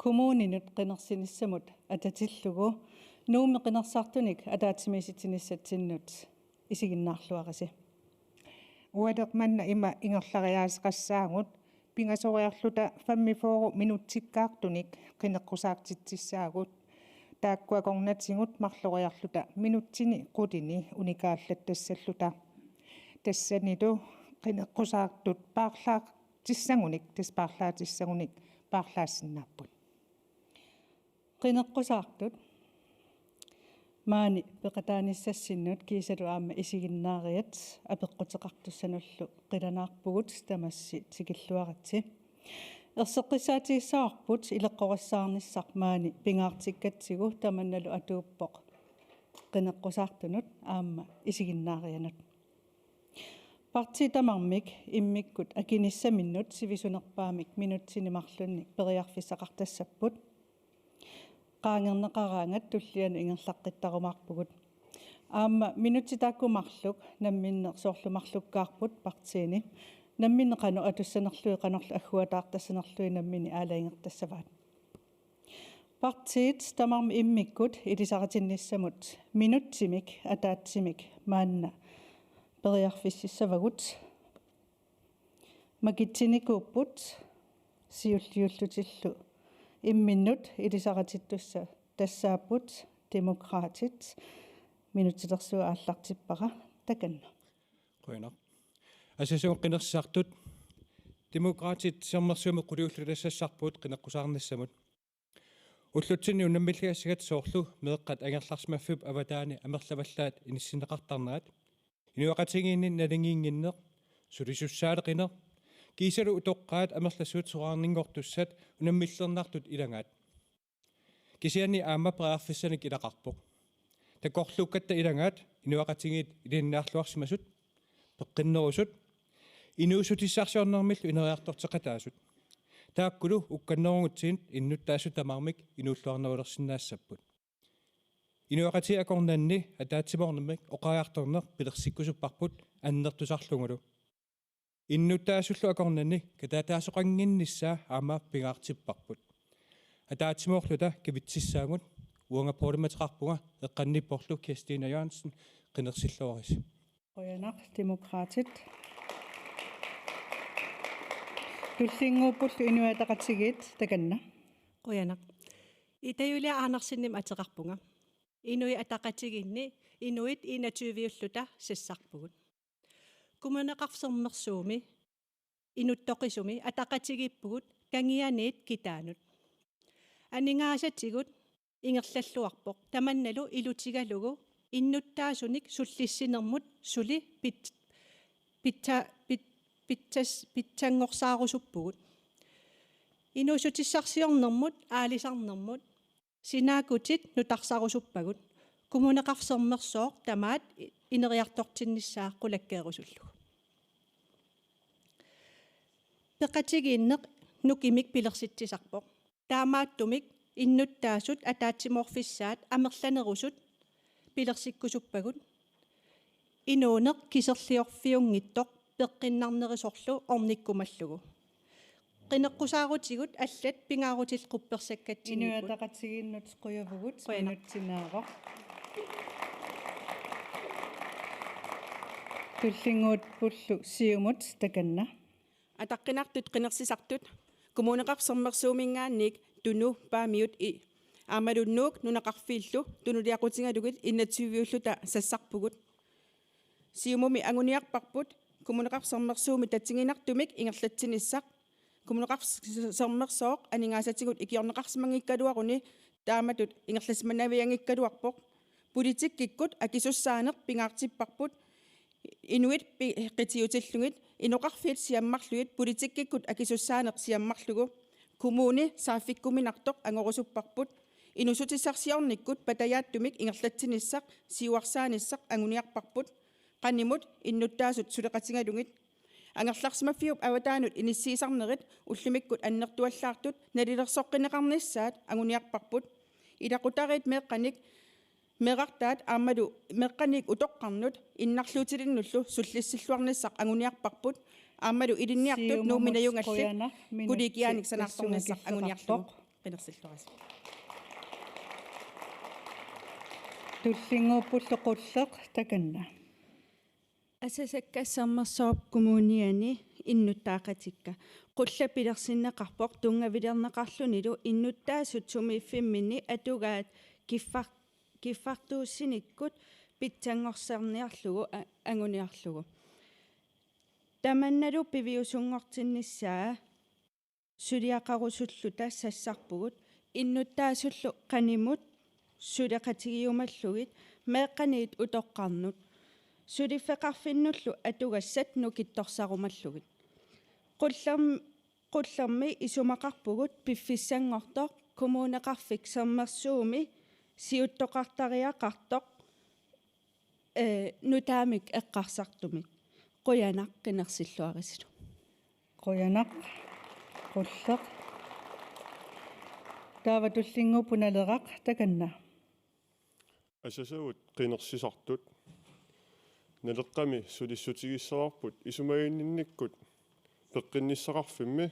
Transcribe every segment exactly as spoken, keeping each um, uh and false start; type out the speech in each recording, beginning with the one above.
kommuninut qinersinissamut atatillugu Nuummi qinersisartunik ataatsimiisitsinissatsinnut isiginnaarluarisi. Ualeq manna ima ingerlariaaseqassaagut, pingasoriarluta femogfyrre minutsikkaartunik qineqqusaartitsissaagut. Taakku akornatigut marloriarluta minutsini qulini unikaallattassaalluta. Tassanilu qineqqusaartut paarlaatissagunik, tassa paarlaatissagunik paarlaassinnaapput. Qineqqusaartut maani peqataanissassinnut kiisalu aamma isiginnaariat apeqquteqartussanullu qilanaarpugut, tamassi tikilluaritsi. Erseqqissaatigissavarput ileqqorissaarnissaq maani pingaartikkatsigu, tamannalu atuuppoq qineqqusaartunut aamma isiginnaarianut. Partiit tamarmik immikkut akinissaminnut sivisunerpaamik minutsini marlunnik periarfissaqartassapput. Qaangerneqaraangat tullianut ingerlaqqittarumaarpugut. Aamma minutsit taakku marluk namminneq soorlu marlukkaarput partiini, namminneq qanoq atussanerlugit, qanorlu agguataartassanerlugit namminneq aalajangertassavaat. Partiit tamarmik immikkut ilisaritinnissamut minutsimik ataatsimik maanna periarfississavagut. Makitsinikuupput siulliullutillu imminnut ilisaritittussat, tassaapput Demokraatit. Minutsilersuut aallartippara, takanna. Qujanaq. Asassuaq qinersisartut. Demokraatit Sermersuumi quliullutassarput qineqqusaarnissamut. Ullutsinni unammilligassigatta soorlu meeqqat angerlarsimaffiup avataani amerlavallaat inissinneqartarnerat, inuiaqatigiinni naligiinnginneq, sulisussaaleqineq, kiisalu utoqqaat amerlasuut soraarninngortussat unammillernartut ilagaat. Kisianni aamma periarfissanik ilaqarpoq. Takorluukkatta ilagaat inuiaqatigiit ilinniarluarsimasut, peqqinnerusut, inuussutissarsiornermillu ineriartorteqataasut. Taakkulu ukkannerugutsigit innuttaasut tamarmik inuulluarnerulersinnaassapput. Inuiaqatigiit akornanni ataatsimoornermik oqariartorneq pilersikkusupparput annertusarlugulu. Innuttaasullu akornanni kataataasoqannginnissaa aamma pingaartipparput. Ataatsimoorluta kivitsissaagut, uanga Poorlimateqarpunga, eqqannipporlu Kirstine Jørgensen, qinersilluarisi. Qujanaq, Demokraatit. Tullinnguuppullu Inuit Ataqatigiit, takanna. Qujanaq. Ida Julie Andersenimik ateqarpunga. Inuit Ataqatigiinni inuit enogtyve-ulluta sassarpugut. Kommuneqarfik Sermersuumi inuttoqisumi ataqatigiippugut kangianiit kitaanut. Aningaasatigut ingerlalluarpoq, tamannalu ilutigalugu innuttaasunik sullissinermut suli pit-, pitsa-, pit-, pitsas-, pitsanngorsarusuppugut. Inuussutissarsiornermut aalisarnermut sinaakkutit nutarsarusuppagut. Kommuneqarfik Sermersooq tamaat ineriartortinnissaa qulakkeerusullugu. Peqatigiinneq nukimik pilersitsisarpoq. Taamaattumik innuttaasut ataatsimoorfissaat amerlanerusut pilersikkusuppagut. Inuuneq kiserliorfiunngitsoq peqqinnarnerisorlu ornikkumallugu. Qineqqusaarutigut allat pingaarutillit quppersakkatsinnipput. Inuit Ataqatigiinnut qujavugut. Qujanaq. Minutsinaaroq. Tullinnguuppullu Siumut, takanna. Ataqqinartut qinersisartut, Kommuneqarfik Sermersuuminngaanniit Tunu, Paamiut, i-, aammalu Nuuk nunaqarfiillu tunuliaqutigalugit enogtyve-ulluta sassarpugut. Siumumi anguniarparput Kommuneqarfik Sermersuumi tatsiginartumik ingerlatsinissaq. Kommuneqarfik Sermersooq aningaasatigut ikiorneqarsimanngikkaluaruni taamatut ingerlasimanavianngikkaluarpoq. Politikkikkut akisussaaneq pingaartipparput inuit pi-, qitiutillugit, inoqarfiit siammarlugit politikkikkut akisussaaneq siammarlugu, kommuni saaffikkuminartoq angorusupparput. Inuussutissarsiornikkut patajaatsumik ingerlatsinissaq siuarsaanissaq anguniarparput, qanimut innuttaasut suleqatigalugit. Angerlarsimaffiup avataanut inissiisarnerit ullumikkut annertuallaartut nalilersoqqinneqarnissaat anguniarparput. Ilaqutariit meeqqanik meerartaat aammalu meeqqanik utoqqarnut innarluutilinnullu sullissilluarnissaq anguniarparput. Aammalu ilinniartut Siumumut Nuummi najugallip qujanaq, minutsit kollegiaanik sanaartornissaq tassunga anguniarlugu. Killeqarpoq. Qinersilluarisi. Tullinnguuppullu Qulleq, takanna. Asasakka Sermersoorup Kommuniani innuttaaqatikka. Qullap pilersinneqarpoq tunngavilerneqarlunilu innuttaasut sumiiffimminni atugaat kiffar-, kiffartuussinikkut pitsanngorsarniarlugu a-, anguniarlugu. Tamannalu piviusunngortinnissaa suliaqarusulluta sassarpugut, innuttaasullu qanimut suleqatigiumallugit meeqqaniit utoqqarnut, suliffeqarfinnullu atugassat nukittorsarumallugit. Qullerm-, Qullermi isumaqarpugut piffissanngortoq Kommuneqarfik Sermersuumi siuttoqartariaqartoq, ee, nutaamik eqqarsartumik. Qujanaq qinersilluarisilu. Qujanaq, Qulleq. Taava tullinnguupput Naleraq, takanna. Asasagut qinersisartut. Naleqqami sulissutigissavarput isumaginninnikkut peqqinnissaqarfimmi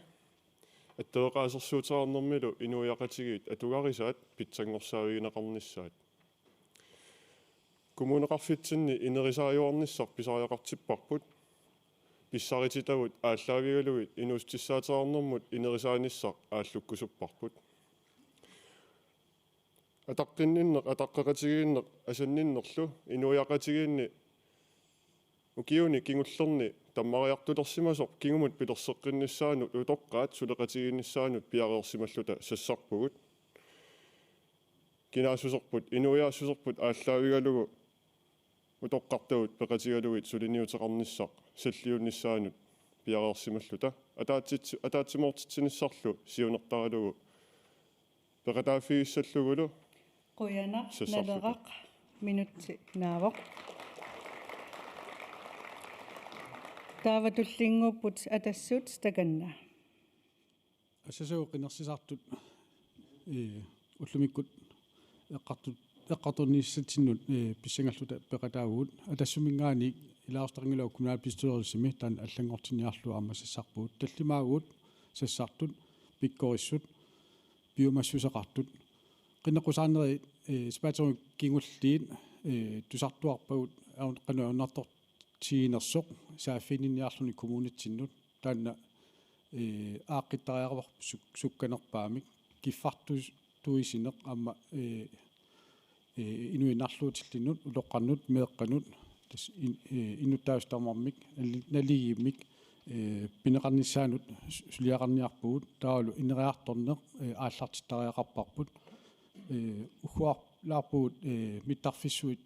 attaveqaasersuuteqarnermilu inuiaqatigiit atugarisaat pitsanngorsaavigineqarnissaat. Kommuneqarfitsinni inerisaajuarnissaq pisariaqartipparput. Pissarititagut aallaavigalugit inuussutissaateqarnermut inerisaanissaq aallukkusupparput. Ataqqinninneq, ataqqeqatigiinneq asanninnerlu inuiaqatigiinni ukiuni kingullerni tammariartulersimasoq kingumut pilerseqqinnissaanut utoqqaat suleqatigiinnissaannut piareersimalluta sassarpugut. Kinaassuserput, inuiaassuserput aallaavigalugu utoqqartagut peqatigalugit suliniuteqarnissaq salliunnissaanut piareersimalluta. Ataatsit-, ataatsimoortitsinissarlu siunertaralugu peqataaffigissallugulu. Qujanaq, sassarluta. Naleraq, minutsi naavoq. Taava tullinnguupput Atassut, takanna. Asasagut qinersisartut, ee, ullumikkut eqqartu-, eqqartornissatsinnut, ee, pissangalluta peqataavugut. Atassuminngaanniit ilaasortaqanngilagut kommunalbestyrelsimi taanna allanngortinniarlugu aamma sassarpugut. Tallimaagugut sassartut, pikkorissut, piumassuseqartut. Qinneqqusaarneri, ee, sapaatip-akunneri kingulliit, ee, tusartuarpagut aun-, qanoq ajornartortiginersoq saaffiginninniarluni kommunitsinnut. Taanna, ee, aaqqittariaqarpoq suk-, sukkanerpaamik, kiffartuussineq aamma, ee, ee, inuit naalluutillinnut, utoqqarnut, meeqqanut, tassa in-, ee, innuttaasut tamarmik, ali-, naligiimmik, ee, pineqarnissaannut su-, suliaqarniarpugut, taavalu ineriartorneq, ee, aallartittariaqarparput. Ee, ugguarlaarpugut, ee, mittarfissuit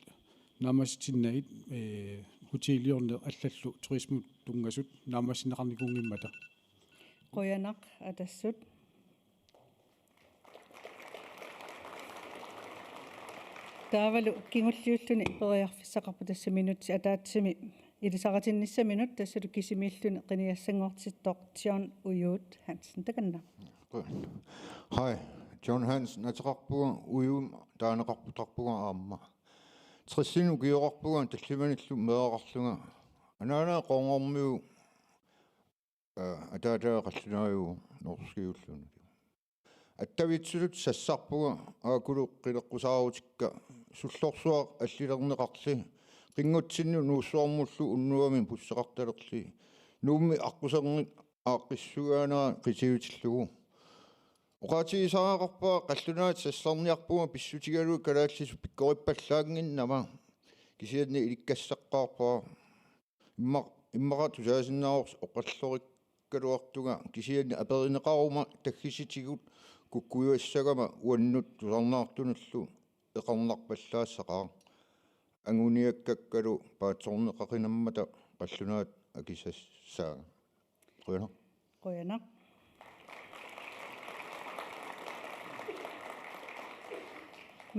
naammassitinnagit, ee, hoteliorneq allallu turismimut tunngasut naammassineqarnikuunngimmata. Qujanaq, Atassut. Taavalu kingulliulluni periarfissaqarpoq, tassa minutsit ataatsimi ilisaritinnissaminut, tassalu kisimiilluni qinigassanngortittoq John Ujuut Hansen, takanna. Hej, John Hansen ateqarpunga, Ujuumik taaneqarputarpunga aamma. Tressinut ukioqarpunga tallimanillu meeraqarlunga. Anaanaa Qoornarmiu, aa, ataataa qallunaajuvoq Norskiulluni. Attavitsisutut sassarpunga, aakkulu qineqqusaarutikka, sullorsuaq allilerneqarli, qinngutsinnut Nuussuarmullu unnuami busseqartalerli, Nuummi aqquserngit aaqqissugaanera qitiutillugu. Oqaatigisariaqarpara qallunaatut sassarniarpunga pissutigalugu kalaallisut pikkorippallaannginnama, kisianni ilikkassaqaarpara. Imma-, immaqa tusaasinnaavoq oqallorikkaluartunga, kisianni aperineqaruma taggissutigut kukkujuassagama uannut tusarnaartunullu eqarnarpallaassaqaaq. Anguniakkakkalu paatsoorneqaqinammata qallunaatut akisassaanga. Qujanaq. Qujanaq.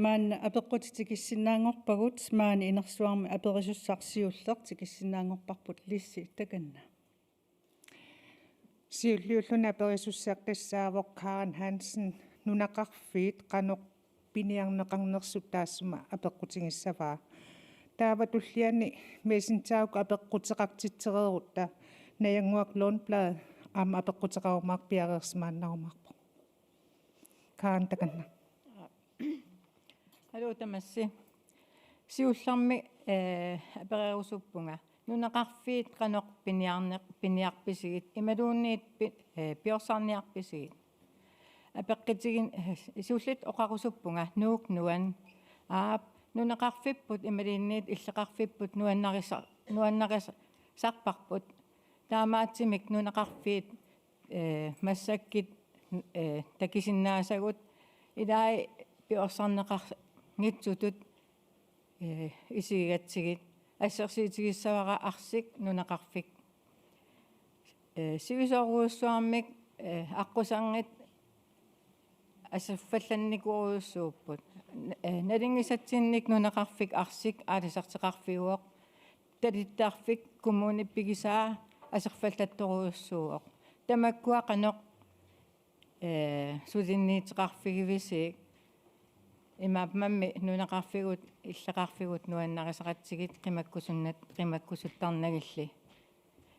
Maanna apeqqutit tikissinnaanngorpagut, maani inersuarmi aperisussaq siulleq tikissinnaanngorparput, Lissi, takanna. Siulliulluni aperisussaq tassaavoq Karen Hansen, nunaqarfiit qanoq piniarneqarnersut taassuma apeqqutigissavaa. Taava tulliani Messenger-ikkut apeqquteqartitsereerutta Najannguaq Lundblad aamma apeqquteqarumaarpoq, piareersimaannarumaarpoq. Karen takanna. Aluu tamassi. Siullermik, eh, apererusuppunga. Nunaqarfiit qanoq piniarne-, piniarpisigit, imaluunniit pi-, eh, piorsarniarpisigit. Apeqqutigin-, eh, siulliit oqarusuppunga Nuuk Nuan. Aap, nunaqarfipput imaluunniit illoqarfipput nuannarisa-, nuannarisarparput. Taamaattumik nunaqarfiit, eh, massakkut, eh, takusinnaasagut ilai piorsarneqanngitsutut, eh, isigigatsigit, assersuutigissavara Arsik nunaqarfik. Eh, sivisoorujussuarmik, eh, aqquserngit aserfallannikuuarujussuupput. N-, eh, nalunngisatsinnik nunaqarfik Arsik aalisartoqarfiuvoq, talittarfik kommunip pigisaa aserfallattorujussuuvoq. Tamakkua qanoq, eh, suliniuteqarfigivisiuk, imaammami nunaqarfigut, illoqarfigut nuannarisaqatsigit qimakkusunnat-, qimakkusuttarnagilli.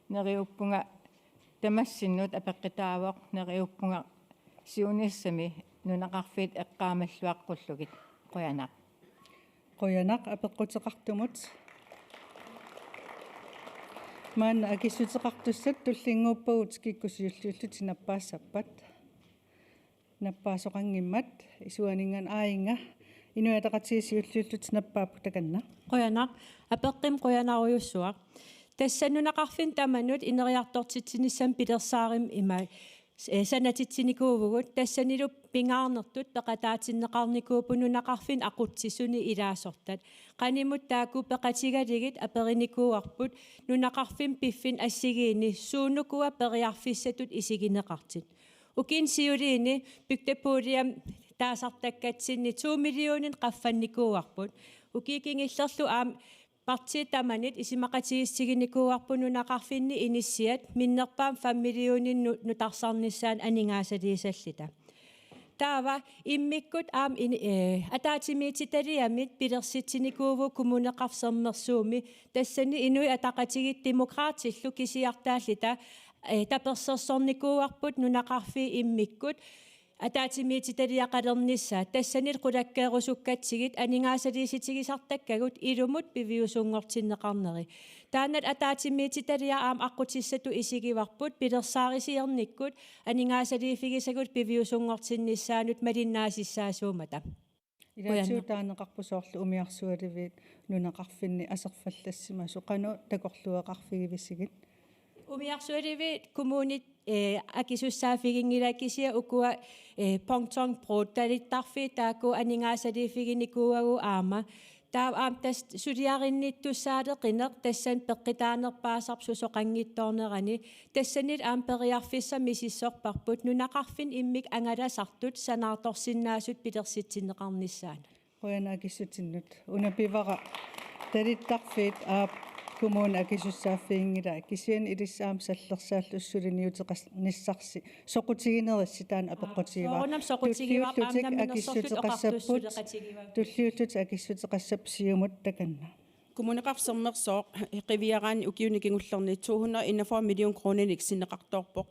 Neriuppunga tamassinnut apeqqutaavoq, neriuppunga siunissami nunaqarfiit eqqaamalluaqqullugit. Qujanaq. Qujanaq apeqquteqartumut. Maanna akissuteqartussat tullinnguuppagut kikkut siulliullutik nappaassappat. Nappaasoqanngimmat isuaninngaanniit Aajinga, Inuit Ataqatigiit siulliullutik nappaapput takanna. Qujanaq, apeqqummi qujanarujussuaq. Tassa nunaqarfinni tamanut ineriartortitsinissamut pilersaarummik ima, eh, sanatitsinikuuvugut, tassanilu pingaarnertut peqataatinneqarnikuupput nunaqarfinni aqutsisuni ilaasortat. Qanimut taakku peqatigalugit aperinikuuarput nunaqarfimmi piffinni assigiinni suunukua periarfissatut isigineqartut. Ukiuni siuliini bygdepuljemi taasartakkatsinni to millionit qaffannikuuarput. Ukiut kingullerlu aamma partiit tamanit isumaqatigiissinnikuuarput nunaqarfinni inissiat minnerpaamik fem millionit nu-, nutarsarnissaannut aningaasaliisalluta. Taava immikkut aamma ini-, eh, ataatsimiititaliamit pilersitsinikuuvugut Kommuneqarfik Sermersuumi, tassani Inuit Ataqatigiit Demokraatillu kisiartaalluta, eh, tapersersornikuuarput nunaqarfiit immikkut ataatsimiititaliaqalernissaat, tassanilu qulakkeerusukkatsigit aningaasaliissutigisartakkagut ilumut piviusunngortinneqarneri. Taanna ataatsimiititaliaq aamma aqqutissatut isigivarput pilersaarusiornikkut aningaasaliiffigisagut piviusunngortinnissaannut malinnaasussaasuummata. Ilaatigut taaneqarpoq soorlu umiarsualiviit nunaqarfinni aserfallassimasut, qanoq takorluugaqarfigivisigit? Umiarsualiviit kommunit, eh, akisussaaffiginngilaat, kisianni ukua, eh, pontonbrud talittarfiit taakku aningaasaliiffiginikuuagut aamma. Taava aamma tassa suliarinnittussaaleqineq tassani peqqutaanerpaasarpoq susoqanngitsoornerani. Tassanilu aamma periarfissaq misissorparput nunaqarfinni immikkut angalasartut sanaartorsinnaasutut pilersitsinneqarnissaannut. Qujanaq akissutinnut. Una pivara talittarfiit aap kommuni akisussaaffiginngilaa, kisianni ilissi aamma sallersaallusi suliniuteqarnissarsi soqutiginerissi taanna apeqqutigivaat. Soorunami soqutigivaat, aamma tulliullutik namminersorlutik oqartussuteqassapput, oqartussuteqatigivaat. Tulliullutik akissuteqassapput Siumut takanna. Kommuneqarfik Sermersooq qiviaraanni ukiuni kingullerni to hundrede enogfyrre million kroninik sinneqartoorpoq.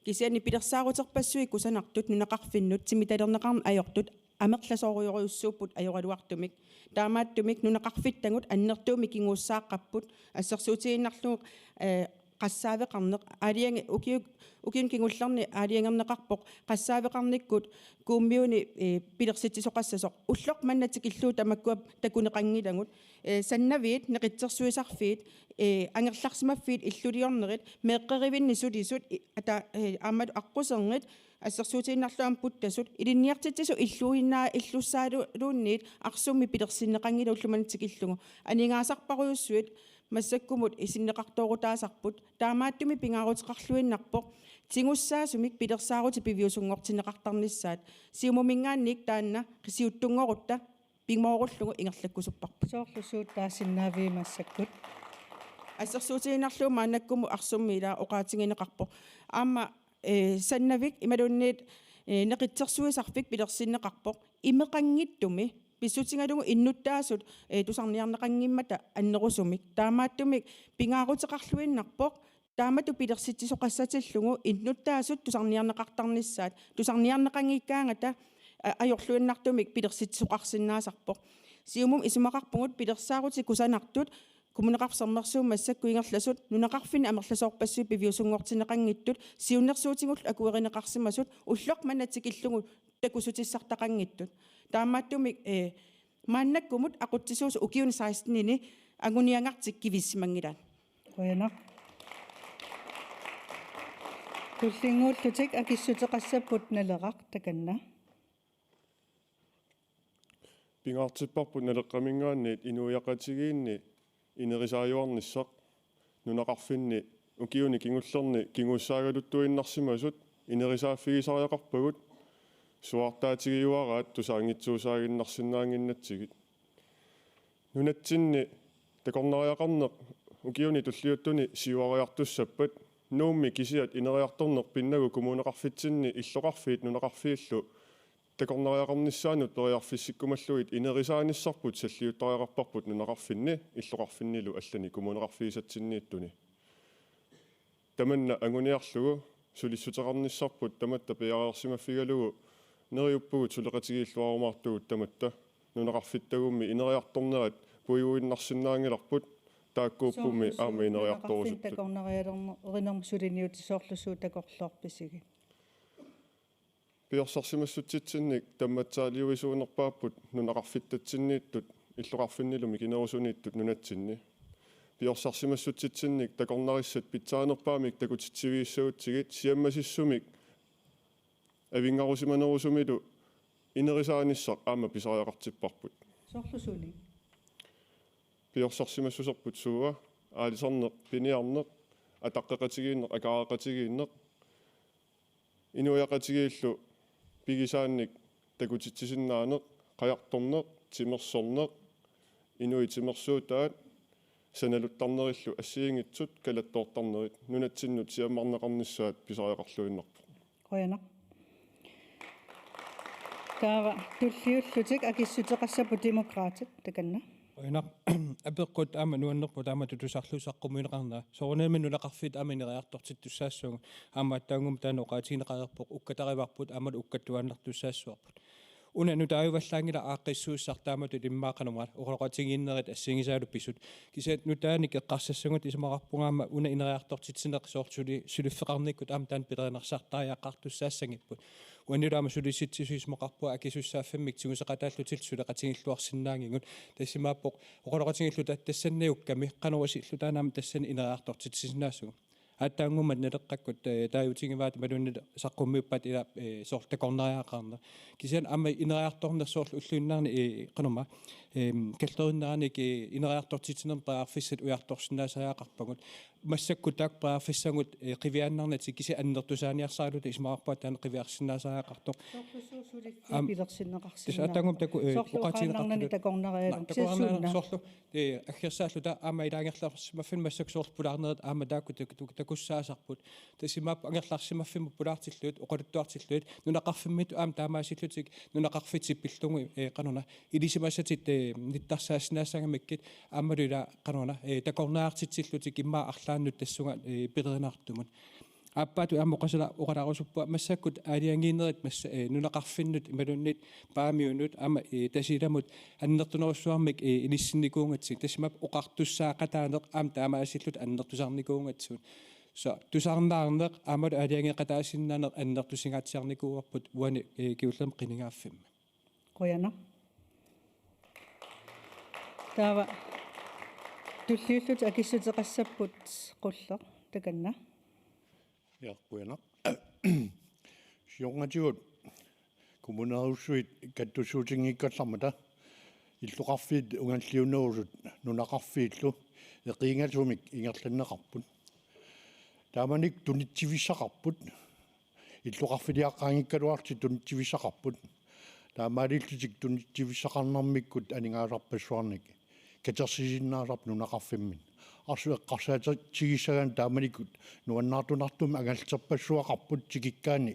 Kisianni pilersaaruterpassuit kusanartut nunaqarfinnut timitalerneqarneq ajortut amerlasoorujorujussuupput ajoraluartumik. Taamaattumik nunaqarfittagut annertuumik kinguussaaqqapput, assersuutigiinnarlugu, eh, qassaaveqarneq. Aalajangi-, ukiu-, ukiuni kingullerni aalajangerneqarpoq qassaaveqarnikkut Kuummiuni, eh, pilersitsisoqassasoq. Ulloq manna tikillugu tamakkua takuneqanngilagut. Eh, Sannaviit, neqitsersuisarfiit, eh, angerlarsimaffiit illuliornerit, meeqqerivinni sulisut, i-, ata-, eh, aammalu aqquserngit, assersuutigiinnarlugu aamma puttasut, ilinniartitsisut illuinnaa-, illussaaluunniit Arsummi pilersinneqanngilaq ulloq manna tikillugu. Aningaasarparujussuit massakkumut isinneqartoorutaasarput, taamaattumik pingaaruteqarluinnarpoq tigussaasumik pilersaarutit piviusunngortinneqartarnissaat. Siumuminngaanniit taanna siuttunngorutta pimoorullugu ingerlakkusupparput. Soorlu suut taasinnaaviuk massakkut? Assersuutigiinnarlugu maannakkumut Arsummi ila oqaatigineqarpoq. Aamma, eh, Sannavik imaluunniit, eh, neqitsersuisarfik pilersinneqarpoq imeqanngitsumi, pissutigalugu innuttaasut, eh, tusarniarneqanngimmata annerusumik. Taamaattumik pingaaruteqarluinnarpoq taamatut pilersitsisoqassatillugu innuttaasut tusarniarneqartarnissaat, tusarniarneqanngikkaangata a-, ajorluinnartumik pilersitsisoqarsinnaasarpoq. Siumumi isumaqarpugut pilersaarutit kusanartut Kommuneqarfik Sermersuumi massakkut ingerlasut nunaqarfinni amerlasoorpassuit piviusunngortinneqanngitsut, siunnersuutigullu akuerineqarsimasut, ulloq manna tikillugu takussutissartaqanngitsut. Taamaattumik, eh, maannakkumut aqutsisuusoq ukiuni sekstenini anguniagartik kivissimanngillat. Qujanaq. Tullinnguullutik akissuteqassapput Naleraq, takanna. Pingaartipparput Naleqqaminngaanniit inuiaqatigiinni inerisaajuarnissaq. Nunaqarfinni ukiuni kingullerni kinguussaagaluttuinnarsimasut inerisaaffigisariaqarpagut, suaartaatigiuaraat tusaanngitsuusaaginnarsinnaannginnatsigit. Nunatsinni takornariaqarneq ukiuni tulliuttuni siuariartussappat, Nuummi kisiat ineriartorneq pinnagu kommuneqarfitsinni illoqarfiit nunaqarfiillu takornariaqarnissaannut periarfissikkumallugit inerisaanissarput salliuttariaqarparput nunaqarfinni illoqarfinnilu allani kommuneqarfigisatsinniittuni. Tamanna anguniarlugu sulissuteqarnissarput tamatta piareersimaffigalugu neriuppugut suleqatigiilluarumaartugut tamatta nunaqarfittagummi ineriartornerat puiguinnarsinnaanngilarput taakkuuppummi aamma ineriartorusuttut. Takornarialerinermut suliniutit soorlu suut takorloorpisigit? Piorsarsimassutsitsinnik tammatsaaliuisuunerpaapput nunaqarfittatsinniittut illoqarfinnilu mikinerusuniittut nunatsinni. Piorsarsimassutsitsinnik takornarissat pitsaanerpaamik takutitsiviussagutsigit siammasissumik avinngarusimanerusumilu inerisaanissaq aamma pisariaqartipparput. Soorlu suunik? Piorsarsimassuserput suua, aalisarneq, piniarneq, ataqqeqatigiinneq, akaareqatigiinneq, inuiaqatigiillu pigisaannik takutitsisinnaaneq, qajartorneq, timersorneq, inuit timersuutaat, sanaluttarnerillu assigiinngitsut kalattoortarnerit, nunatsinnut siammarneqarnissaat pisariaqarluinnarpoq. Qujanaq. Taava tulliullutik akissuteqassapput Demokraatit, takanna. Qujanaq. Apeqqut aamma nuannerpoq taamatut tusarlugu saqqummiunneqarnera. Soorunami nunaqarfiit aamma ineriartortittussaassuugut. Aamma aatsaannguamik taanna oqaatigineqareerpoq, ukkatarivarput aammalu ukkattuaannartussaassuarput. Una nutaajuvallaanngilaq aaqqissuussaq taamatut immaqa qanormaat oqaloqatigiinnerit assigisaalu pisut. Kisianni nutaanik eqqarsassagut isumaqarpunga aamma una ineriartortitsineq soorlu suli-, suliffeqarnikkut aamma taanna pilerineqartartariaqartussaassanngippat. Uanilu aamma Sulisitsisut isumaqarpunga akisussaaffimmik tiguseqataallutillu suleqatigiilluarsinnaanngigut. Tassa imaappoq oqaloqatigiilluta tassanngajukkami qanoq isilluta aamma tassani ineriartortitsisinnaasugut. Aatsaannguamik Naleqqakkut, eh, taajutigivaat imaluunniit saqqummiuppat ila, eh, soorlu takornariaqarneq. Kisianni aamma ineriartorneq soorlu ulluinnarni, eh, qanormaa, eh, kalderinneranik, eh, ineriartortitsinermi periarfissat ujartorsinnaasariaqarpagut. Massakkut taakku periarfissagut, eh, qiviaannarnatik kisianni annertusaaniarsaraluta isumaqarpunga taanna qiviarsinnaasariaqartoq. Soorlu suut suliffii aamma pilersinneqarsinnaanngillat. Tassa aatsaannguamik taku-, eh, soorlu oqaatigineqartutut. Oqarnarnani takornarialernera. Naa, kisianni takornarialernera suunna. Soorlu, eh, aggersaalluta aamma ilaangerlarsimaffinni massakkut soorlu pulaarnerit aamma taakku tak-, tak-, takussaasarput. Tassa imaappoq angerlarsimaffimmut pulaartillugit, oqaluttuartillugit, nunaqarfimmiittut aamma taamaasillutik, nunaqarfitit pillugu, eh, qanorna, ilisimasatit, eh, nittarsaasinnaassagammikkit, aammalu ila qanorna, eh, takornariartitsillutik immaqa arlaannut tassunga, eh, pilerinartumut. Aappaatut aamma oqasala-, oqalaarusuppara massakkut aalajangiinerit massa-, eh, nunaqarfinnut imaluunniit Paamiunut aamma, eh, Tasiilamut annertunerussuarmik, eh, ilissinnikuugatsigu. Tassa imaappoq oqartussaaqataaneq aamma taamaasilluta annertusarnikuugatsigu. Soorlu tusarnaarneq aammalu aalajangeeqataasinnaaneq annertusingaatsiarnikuuarput uani, eh, kingullermi qinigaaffimmi. Qujanaq. Taava tulliullutik akissuteqassapput Qulleq, takanna. Ja, qujanaq. Siornatigut kommunerujussuit kattussuutinngikkallarmata illoqarfiit ungalliunerusut nunaqarfiillu eqiingasumik ingerlanneqarput. Taamanikkut tunitsivissaqarput. Illoqarfiliaqqaanngikkaluarlutik tunitsivissaqarput. Taamaalillutik tunitsivissaqarnermikkut aningaasarpassuarnik katersisinnaasarput nunaqarfimmi. Arsaq eqqarsaatigissagaanni taamanikkut nuannaartunartumik angallatserpassuaqarput tikikkaanni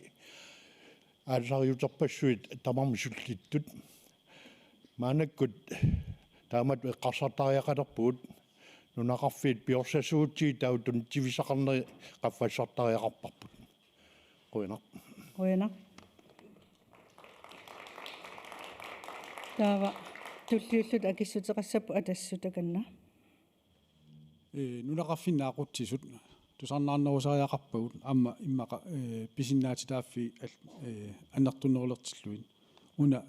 aalisariuterpassuit tamarmik sullittut. Maannakkut taamatut eqqarsartariaqalerpugut, nunaqarfiit piorsassuutsigit taava tunitsivissaqarneri qaffassartariaqarparput. Qujanaq. Qujanaq. Taava tulliullutik akissuteqassapput Atassut, takanna. Ee, nunaqarfinni aqutsisut tusarnaarnerusariaqarpagut aamma immaqa, ee, pisinnaatitaaffii al-, ee, annertunerulertillugit. Una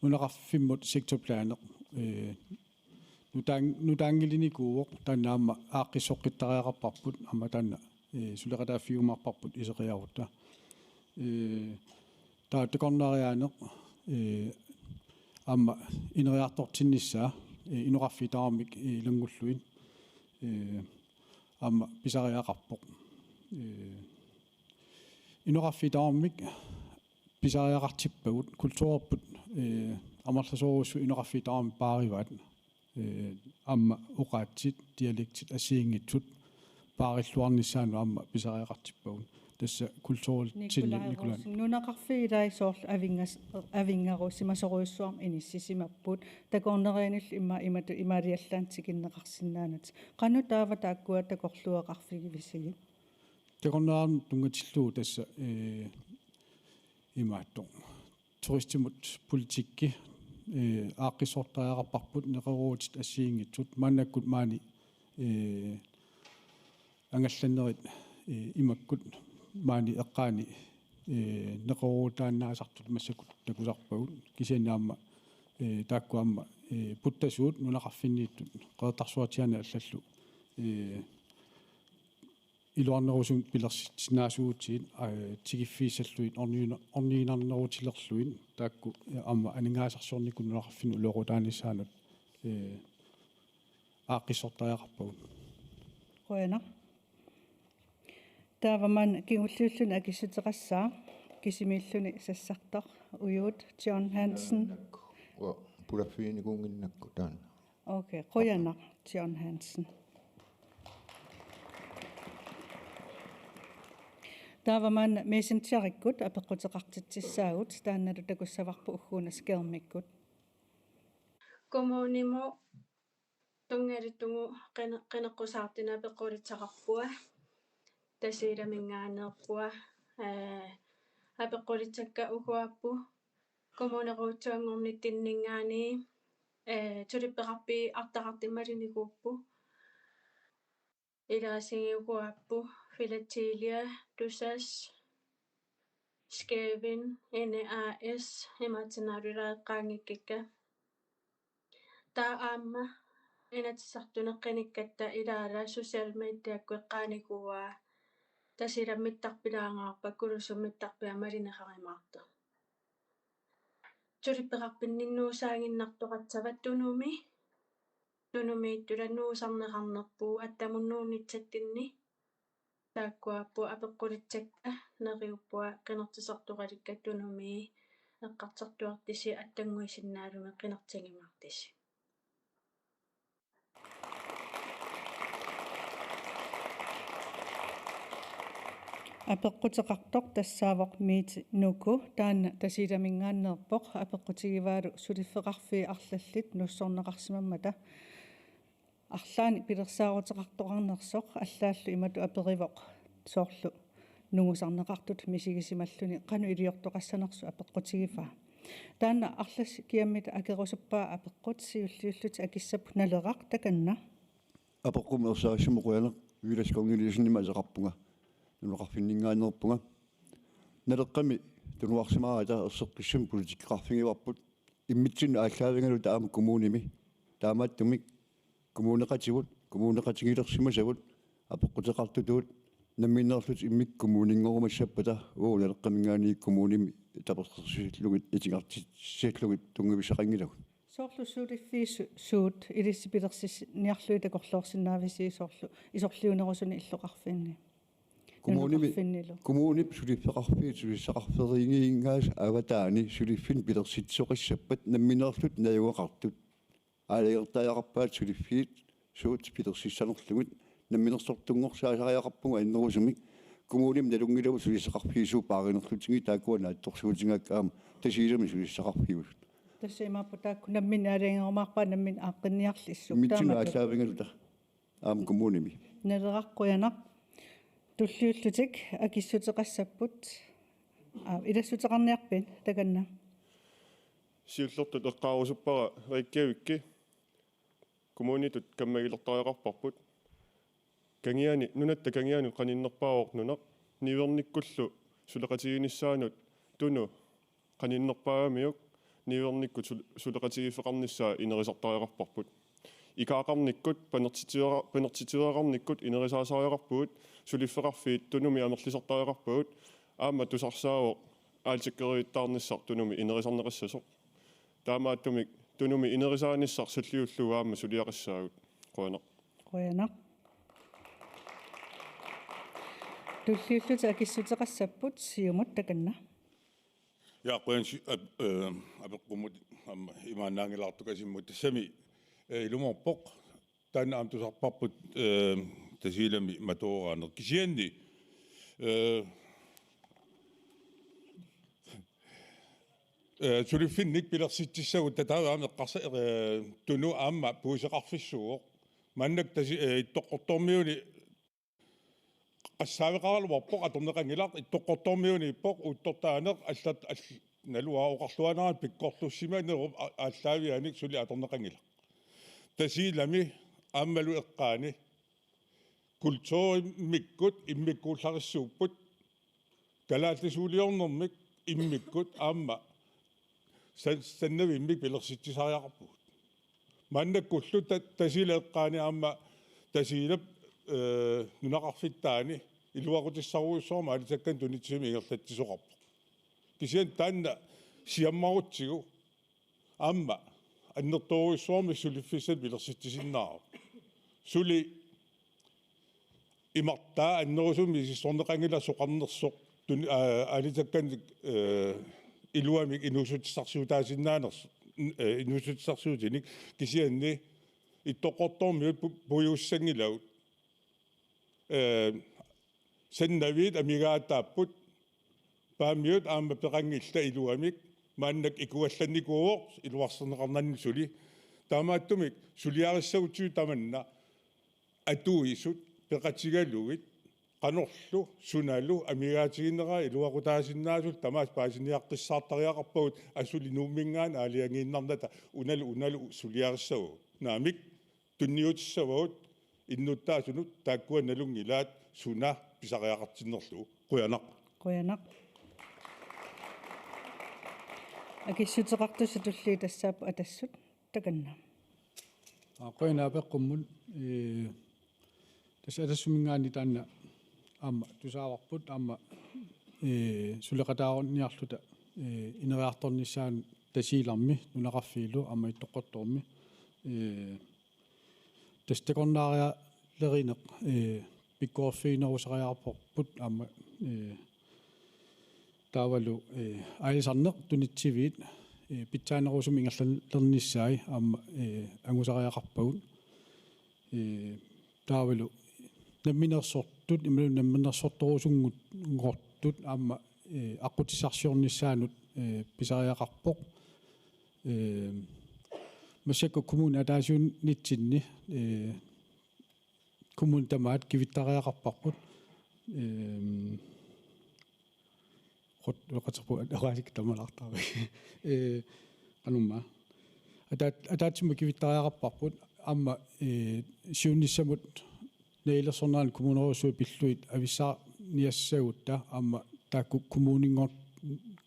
nunaqarfimmut sektorplaneq, ee, nutaan-, nutaanngilinikuuvoq, taanna aamma aaqqissoqqittariaqarparput, aamma taanna, ee, suleqataaffigiumaarparput iseqiarutta. Ee, taava takornariaaneq, ee, aamma ineriartortinnissaa, ee, inoqarfiit tamarmik, ee, ilanngullugit, ee, aamma pisariaqarpoq. Ee, inoqarfiit tamarmik pisariaqartippagut, kulturerput, ee, amerlasoorujussuit inoqarfiit tamarmik paarivaat. Ee, aamma oqaatsit, dialektit assigiinngitsut paarilluarnissaannut aamma pisariaqartippagut. Tassa kulturel Nikolaj Rosen, nunaqarfiit ilai soorlu avinngas-, avinngarusimasorujussuarmik inissisimapput. Takornarianillu ima-, imatut imaaliallaannaq tikinneqarsinnaanatik. Qanoq taava taakkua takorluugaqarfigivisigit? Takornarianut tunngatillugu tassa, ee, imaattoq. Turistimut politikki, ee, aaqqissortariaqarparput neqeroorutit assigiinngitsut maannakkut maani, ee, angallannerit, ee, imakkut maani eqqaani, ee, neqeroorutaannaasartut massakkut takusarpagut kisianni aamma, ee, taakku aamma, ee, puttasuut nunaqarfinniittut Qeqertarsuatsiaani allallu, ee, iluarnerusumik pilersitsinnaasuutsigit, aa, tikiffiissallugit orniuna-, orniinnarnerutilerlugit taakku, ee, aamma aningaasarsiornikkut nunaqarfinnut ulorutaanissaanut, ee, aaqqissortariaqarpagut. Qujanaq. Taava maanna kingulliulluni akissuteqassaaq kisimiilluni sassartoq ujuut John Hansen. Ua, pulaffiginikuunnginnakku taanna. Okay, qujanaq John Hansen. Taava maanna Messengerikkut apeqquteqartitsissaagut, taannalu takussavarput ugguuna skærmikkut. Kommunimut tunngatillugu qine-, qineqqusaartunik apeqqutissaqarpunga. Tasiilaminngaanneerpunga, ee, apeqqutissakka uguaapput kommuneqarfitsinninngaanniit, ee, suliffeqarfiit artaqartut malinikuupput. Ilaatigut uguaapput Filatelia, Tusass, Skævin, N A S, imaatsinnaarulaaqqaangikkikka. Taava aamma inatsisartunut qinikkatta ilaala social mediakkut eqqaanikuuaa Tasiilamut mittarpilaangaarpat Kulusumut mittarpiaq malineqarumaartoq. Suliffeqarfinninnuusaaginnartoqassavat Tunumi. Tunumiittut nuusarneqarnerput attamut nuunnitsatsinni. Taakkuapput apeqqutissakka neriuppunga qinersisoqalikka Tunumi eqqartortuartusi attannguisinnaallugu qinersigimaartusi. Apeqquteqartoq tassaavoq Miiti Nuku, taanna Tasiilaminngaanneerpoq, apeqqutigivaalu suliffeqarfiit arlallit nussorneqarsimammata. Arlaannik pilersaaruteqartoqarnersoq allaallu imatut aperivoq soorlu nungusarneqartut misigisimalluni qanoq iliortoqassanersoq apeqqutigivaa. Taanna arlassi kiammita akerusuppaa apeqqut, siulliullutik akissapput Naleraq, takanna. Apeqqummi ersarissummi qujanaq, Villads Kongelige Nielsenimik ateqarpunga. Nunaqarfinninngaanneerpunga. Naleqqami tunuarsimaarata erseqqissumik politikkeqarfigivarput. Immitsinnut aallaavigaluta aamma kommunimi. Taamaattumik kommuneqatigut, kommuneqatigilersimasagut, apeqquteqartutut, nammineerlutik immikkut kommuninngoorumassappata, uagut Naleqqaminngaanniit kommunimi tapersersuisillugit, itigartitsillugit tunngavissaqanngilagut. Soorlu suliffiit su-, suut ilissi pilersitsiniarlugit takorloorsinnaavisi soorlu isorliunerusuni illoqarfinni? Kommunimi, Nunaqarfinnilu. Kommunip suliffeqarfiit sulissaqarfeeriiginngaasa avataani suliffinnik pilersitsisoqassappat nammineerlutik najugaqartut. Aalajangertariaqarpaat suliffiit suut pilersissanerlugit, namminersortunngorsaasariaqarpugut annerusumik. Kommunimi nalunngilagut sulissaqarfiit suut paarinerlutigit, taakkua naatsorsuutigaakka aamma Tasiilami sulissaqarfiusut. Tassa imaappoq taakku namminneq aalajangerumaarpaat namminneq aaqqinniarlissuk. Immitsinnut aallaavigaluta aamma kommunimi. Naleraq, qujanaq. Tulliullutik akissuteqassapput. Aa, ilassuteqarniarpit, takanna? Siullertut eqqaarusuppara Reykjavikki kommunitut kammagilertariaqarparput. Kangiani, nunatta Kangianut qaninnerpaavoq nunaq, niuernikkullu suleqatiginissaanut Tunu qaninnerpaagamiuk, niuernikkut sul-, suleqatigiiffeqarnissaa inerisartariaqarparput. Ikaaqarnikkut, panertitigeqa-, panertitigeqarnikkut inerisaasariaqarpugut, suliffeqarfiit Tunumi amerlisartariaqarpagut, aamma tusarsaavoq aalisakkerivittaarnissaq Tunumi inerisarneqassasoq. Taamaattumik Tunumi inerisaanissaq salliullugu aamma suliaqassaagut. Qujanaq. Qujanaq. Tulliullutik akissuteqassapput, Siumut takanna. Ja, qujan si-, ap-, eh, apeqqummut aamma imaannaanngilaartukasimmut tassami, eh, ilumoorpoq. Taanna aamma tusarparput, eh, Tasiilami matooraaneq. Kisianni, eh, eh, suliffinnik pilersitsissagut tataava aamma eqqarsa-, eh, Tunu aamma puiseqarfissuuvoq. Maannakkut Tasi-, eh, Ittoqqortoormiuni qassaaveqaraluarpoq atorneqanngilaq, Ittoqqortoormiuniippoq uuttortaaneq allat all-, naluara oqarluaannaraanni pikkorlussimanerup a-, aallaavianik suli atorneqanngilaq. Tasiilami aammalu eqqaani kulturimmikkut immikkuullarissuupput, kalaallisuuliornermik immikkut aamma san-, sannavimmik pilersitsisariaqarpugut. Maannakkullu ta-, Tasiilap eqqaani aamma Tasiilap, eh, nunaqarfittaani iluaqutissarujussuarmik aalisakkanik tunitsivimmik ingerlatsisoqarpoq. Kisianni taanna siammarutsigu aamma annertoorujussuarmik suliffissanik pilersitsisinnaavoq. Suli imartaa annerusumik misissorneqanngilaq soqarnersoq tun-, aa, aalisakkanik, eh, iluamik inuussutissarsiutaasinnaanersoq, eh, inuussutissarsiutinik, kisianni Ittoqqortoormiut pu-, puigussanngilagut. Eh, sannaviit amigaataapput, Paamiut aamma peqanngillat iluamik, maannakkut ikuallannikuuvoq iluarserneqarnani suli. Taamaattumik suliarissagutsigu tamanna atuisut peqatigalugit qanorlu sunalu amigaatigineraat iluaqutaasinnaasut tamaasa paasiniaqqissaartariaqarpagut, assut Nuumminngaanniit aalajangiinnarnata unalu unalu suliarissavagut. Naamik, tunniutissavagut innuttaasunut taakkua nalunngilaat suna pisariaqartinnerlugu. Qujanaq. Qujanaq. Akissuteqartussat tulliit tassaapput Atassut takanna. Aa, qujanaq apeqqummut, ee, tassa Atassuminngaanniit taanna aamma tusaavarput aamma, ee, suleqataarunniarluta, ee, ineriartornissaanut Tasiilarmi nunaqarfiillu aamma Ittoqqortoormi, ee, tassa takornarialerineq, ee, pikkoriffiginerusariaqarparput aamma, ee, taavalu, ee, aalisarneq tunitsiviit, ee, pitsaanerusumik ingerlalernissaat aamma, ee, angusariaqarpagut. Ee, taavalu namminersortut, imaluunniit namminersortorusunngortut aamma, ee, aqqutissarsiornissaanut, ee, pisariaqarpoq. Ee, massakkut kommuni ataasiinnitsinni, ee, kommunit tamaat kivittariaqarparput. Ee, qut-, uloqaterput at-, oqaasik tamalaartarvi. Ee, qanumma. Ataat-, ataatsimut kivittariaqarparput aamma, ee, siunnissamut nalilersornerani kommunerujussuit pillugit avissaarniassagutta aamma taakku kommuninngor-,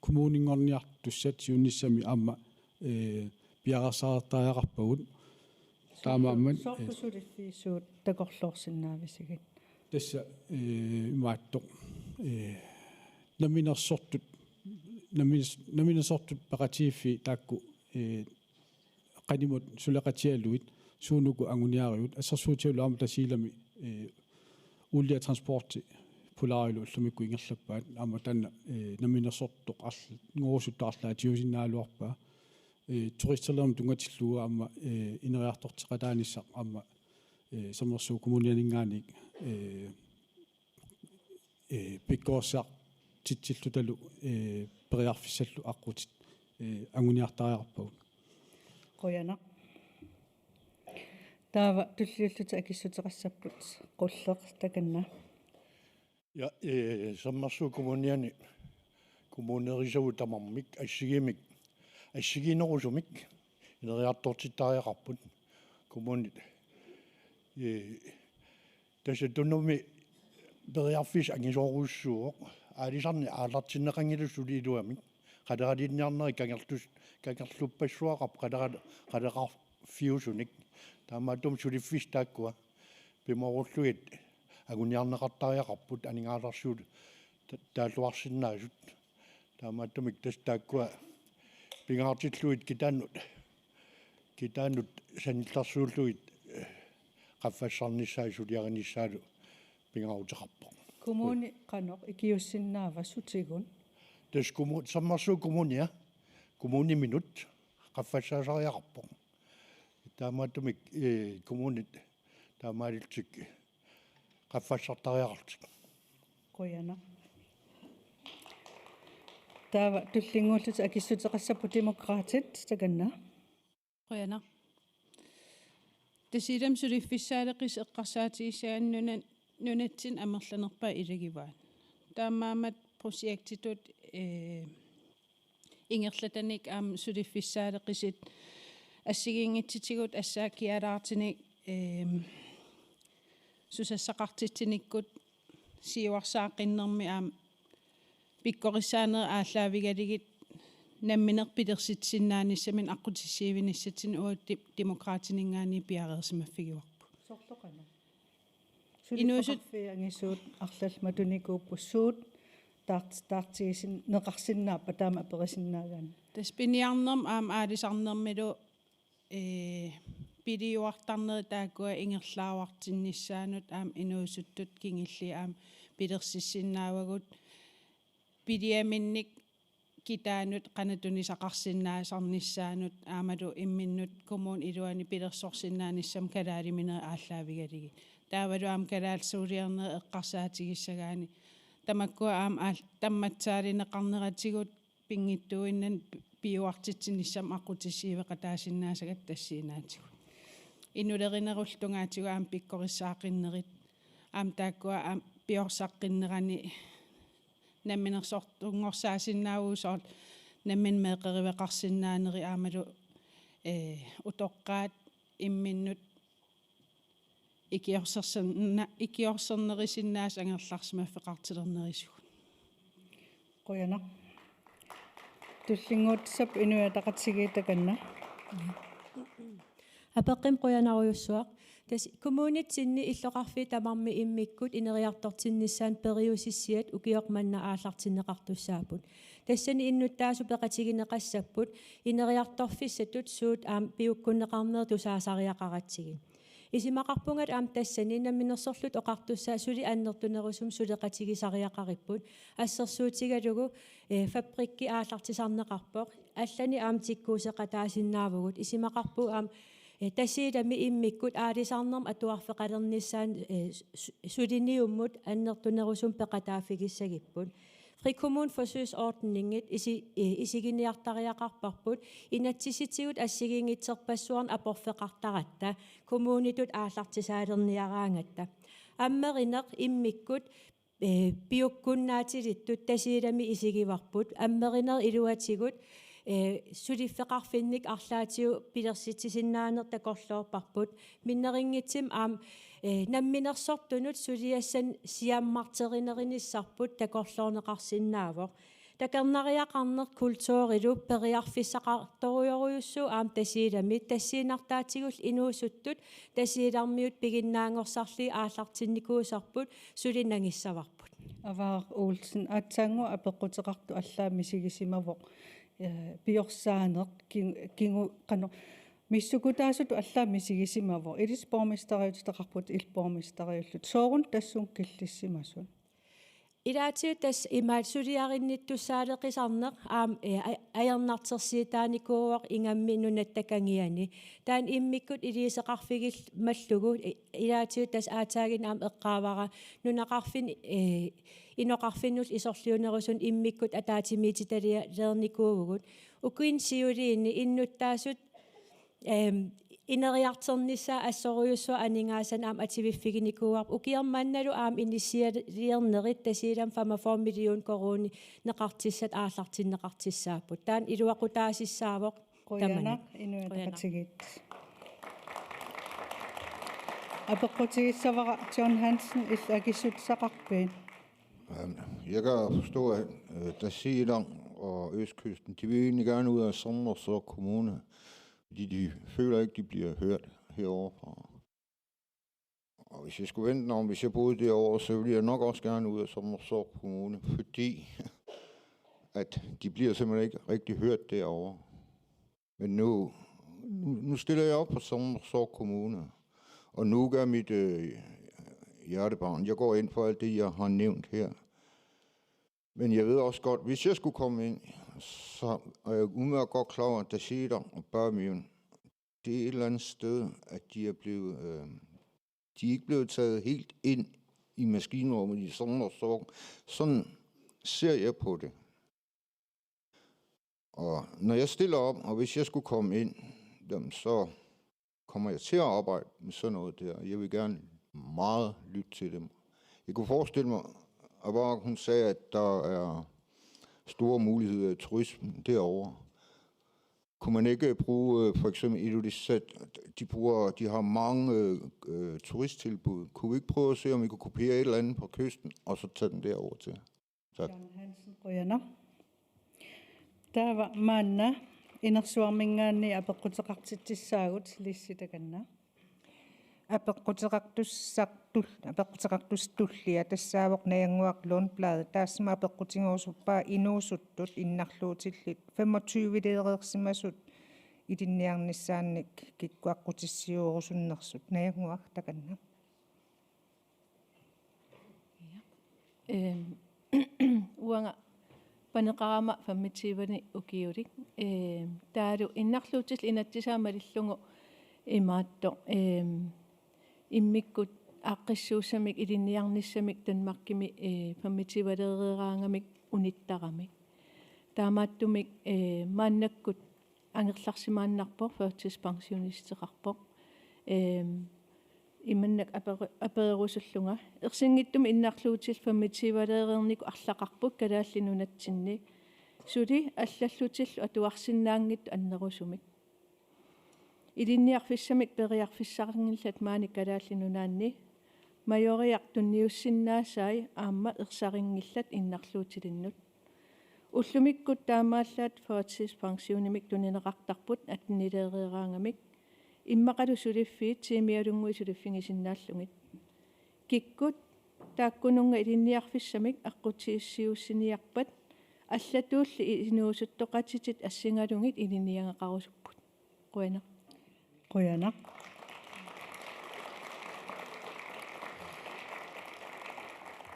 kommuninngorniartussat siunnissamik aamma, ee, piareersartariaqarpagut. Taamaammat, soorlu, ee, suliffiit suut takorloorsinnaavisigit? Tassa, ee, imaattoq, ee, namminersortut, namminersortut peqatigiiffiit taakku, ee, qanimut suleqatigalugit suunuku anguniarigut, assersuutigalugu aamma Tasiilami, ee, uulia transporti Polarilu ullumikkut ingerlappaat, aamma taanna, ee, namminersortoq arl-, -ngorusuttut arlaatiusinnaagaluarpaa. Ee, turistilermut tunngatillugu aamma, ee, ineriartorteqataanissaq aamma, ee, Sermersuup Kommunianinngaanniit, ee, ee, pikkorissartitsillutalu, ee, periarfissallu aqqutit, ee, anguniartariaqarpagut. Qujanaq. Taava tulliullutik akissuteqassapput Qulleq takanna. Ja, ee, Sermersuup Kommuniani kommuneerisagut tamarmik assigiimmik assigiinnerusumik ineriartortittariaqarput kommunit. Ee, tassa Tunumi periarfissaq angisoorujussuuvoq. Aalisarneq aallartinneqanngilaq suli iluamik. Qaleralinniarnerit kangerlus-, kangerluppassuaqarpoq qalera-, qaleqarfiusunik. Taamaattumik suliffissat taakkua pimoorullugit anguniarneqartariaqarput aningaasarsiutit ta-, taalluarsinnaasut. Taamaattumik tassa taakkua pingaartillugit kitaannut, kitaannut sanillersuullugit, eh, qaffassarnissaa suliarinissaalu pingaaruteqarpoq. Kommuni qanoq ikiussinnaava sutigut? Tassa kommu-, Sermersuup Kommunia, kommuniminut qaffassaasariaqarpoq. Taamaattumik, eh, kommunit taamaalillutik qaffassartariaqarlutik. Qujanaq. Taava tullinnguullutik akissuteqassapput Demokraatit, takanna. Qujanaq. Tasiilami suliffissaaleqisut eqqarsaatigissagaanni nuna-, nunatsinni amerlanerpaat ilagivaat. Taamaammat projektitut, eh, ingerlatanik aamma suliffissaaleqisut assigiinngitsutigut assaakkialaartunik, eem, susassaqartitsinikkut siuarsaaqqinnermi aamma pikkorissaanerit aallaavigalugit nammineq pilersitsisinnaanissaminnik aqqutissiuinissatsinnut uagut Di-, Demokraatininngaanniit piareersimaffigaarput. Sorleq qanoq? Inuusut- Suliffeqarfiit angisuut arlallit matunikuupput, suut taart-, taartigisin-, neqarsinnaappat taama aperisinnaagaanni? Tassa piniarnermi aamma aalisarnermilu, ee, piliuartarnerit taakkua ingerlaaruartinnissaannut aamma inuusuttut kingulliit aamma pilersissinnaavagut, piliaminnik kitaanut qanoq tunisaqarsinnaasarnissaanut aammalu imminnut kommunip iluani pilersorsinnaanissamut kalaaliminerit aallaavigalugit. Taavalu aamma kalaallisuuliornerit eqqarsaatigissagaanni tamakkua aamma aal-, tammatsaalineqarneratigut pinngitsuuinnarnik pi-, piuartitsinissamut aqqutissiueqataasinnaasakka tassiinaatigut. Inulerinerullu tungaatigut aamma pikkorissaaqqinnerit aamma taakkua aamma piorsaqqinnerani namminersortunngorsaasinnaavugut soorlu nammineq meeqqeriveqarsinnaanerit aammalu, ee, utoqqaat imminnut ikiorsersinna-, ikiorsernerusinnaasut angerlarsimaffeqartilernerisigut. Qujanaq. Tullinnguutissap Inuit Ataqatigiit, takanna. Apeqqummi qujanarujussuaq. Tassa kommunitsinni illoqarfiit tamarmik immikkut ineriartortinnissaannut periusissiat ukioq manna aallartinneqartussaapput. Tassani innuttaasut peqatigineqassapput ineriartorfissatut suut aamma piukkunneqarnerit tusaasariaqaratsigit. Isumaqarpunga aamma tassani Namminersorlutik Oqartussat suli annertunerusumik suleqatigisariaqaripput, assersuutigalugu, eh, fabrikki aallartisarneqarpoq, allanik aamma tikkuuseqataasinnaavugut, isumaqarpunga aamma, eh, Tasiilami immikkut aalisarnermut atuarfeqalernissaanut, eh, su-, suliniummut annertunerusumik peqataaffigissagipput. Frikommuneforsøgsordningit isi-, eh, isiginiartariaqarparput, inatsisitigut assigiinngitsorpassuarnik aporfeqartaratta, kommunitut aallartisaalerniaraangatta. Ammerineq immikkut, eh, piukkunnaatilittut Tasiilami isigivarput, ammerinerit iluatigut, eh, suliffeqarfinnik arlaatigut pilersitsisinnaaneq takorloorparput, minnerunngitsumik aamma, eh, namminersortunut suliassanik siammarterinerunissarput takorloorneqarsinnaavoq. Takornariaqarneq kulturilu periarfissaqartorujorujussuuvoq aamma Tasiilami, tassiinnartaatigullu inuusuttut Tasiilarmiut piginnaanngorsarlugit aallartinnikuusarput suli nangissavarput. Avaaq Olsen, aatsaannguaq apeqquteqartoq allaat misigisimavoq, eh, piorsaaneq, ki-, kingu-, qanoq, missukkutaasutut allaat misigisimavoq. Ilissi borgmesteriutitaqarputit, illit borgmesteriullutit. Sooruna tassunga killissimasut? Ilaatigut tassa imaat suliarinnittussaaleqisarneq aamma, eh, a-, ajornartorsiutaanikuuvoq ingammik nunatta kangiani. Taanna immikkut iliuuseqarfigimmallugu, eh, ilaatigut tassa aatsaaginnaq aamma eqqaavara nunaqarfinni, eh, inoqarfinnullu isorliunerusunut immikkut ataatsimiititalialernikuuvugut. Ukiuni siuliini innuttaasut, ehm, ineriartornissaa assorujussuaq aningaasanik aamma atuiffiginikuuarput. Ukioq mannalu aamma inissialiornerit Tasiilami femogfyrre million koruunineqartussat aallartinneqartussaapput. Taanna iluaqutaasussaavoq. Qujanaq, tamanna. Inuit Qujanaq. Ataqatigiit. Apeqqutigissavara John Hansen, illit akissutissaqarpit? Øhm, jeg kan forstå, at, øh, Tasiilaq og Østkysten, de vil egentlig gerne ud af Sermersooq Kommune, fordi de føler ikke, de bliver hørt herovre fra. Og hvis jeg skulle vente om, hvis jeg boede derovre, så ville jeg nok også gerne ud af Sermersooq Kommune, fordi at de bliver simpelthen ikke rigtig hørt derovre. Men nu, nu, nu stiller jeg op for Sermersooq Kommune, og Nuka er mit, øh, hjertebarn. Jeg går ind for alt det, jeg har nævnt her. Men jeg ved også godt, hvis jeg skulle komme ind, så er jeg umiddelbart godt klar over, at Tasiilaq og Paamiun, det er et eller andet sted, at de er blevet, øh, de er ikke blevet taget helt ind i maskinrummet i Sermersooq. Sådan ser jeg på det. Og når jeg stiller op, og hvis jeg skulle komme ind, jamen, så kommer jeg til at arbejde med sådan noget der. Jeg vil gerne meget lytte til dem. Jeg kunne forestille mig, at bare hun sagde, at der er store muligheder i turismen derovre. Kunne man ikke bruge, øh, for eksempel Ilulissat, de bruger, de har mange, øh, øh, turisttilbud. Kunne vi ikke prøve at se, om vi kunne kopiere et eller andet på kysten, og så tage den derover til? Tak. John Hansen, qujanaq. Taava maanna inersuarminngaanniit apeqquteqartitsissaagut, Lissi, takanna. Apeqquteqartussaq tul-, apeqquteqartussaq tullia tassaavoq Najannguaq Lundblad, taassuma apeqqutigerusuppaa inuusuttut innarluutillit femogtyveleereersimasut ilinniarnissaannik kikkut aqqutissiuerusunnersut. Najannguaq, takanna. Ja. Øhm, uanga paneqarama femogtyvenik ukiulik. Øhm, taavalu innarluutillit inatsisaat malillugu imaattoq, øhm, immikkut aaqqissuussamik ilinniarnissamik Danmarkimi, øh, femogtyveleereeraangamik unittaramik. Taamaattumik, øh, maannakkut angerlarsimaannarpoq, førtidspensionisteqarpoq. Øhm, imannak aperu-, apererusullunga: Ersinngitsumik innarluutillit femogtyveleereernikkut arlaqarput Kalaallit Nunatsinni. Suli allallutillu atuarsinnaanngitsut annerusumik. Ilinniarfissamik periarfissaqanngillat maani Kalaallit Nunaanni. Majoriaq tunniussinnaasai aamma ersarinngillat innarluutilinnut. Ullumikkut taamaallaat førtidspensionimik tunineqartarput attenileereeraangamik. Immaqalu suliffiit tiimialunnguit suliffigisinnaallugit. Kikkut taakkununnga ilinniarfissamik aqqutissiuussiniarpat allatuulli inuusuttoqatitit assigalugit ilinniagaqarusupput. Qujanaq. Qujanaq.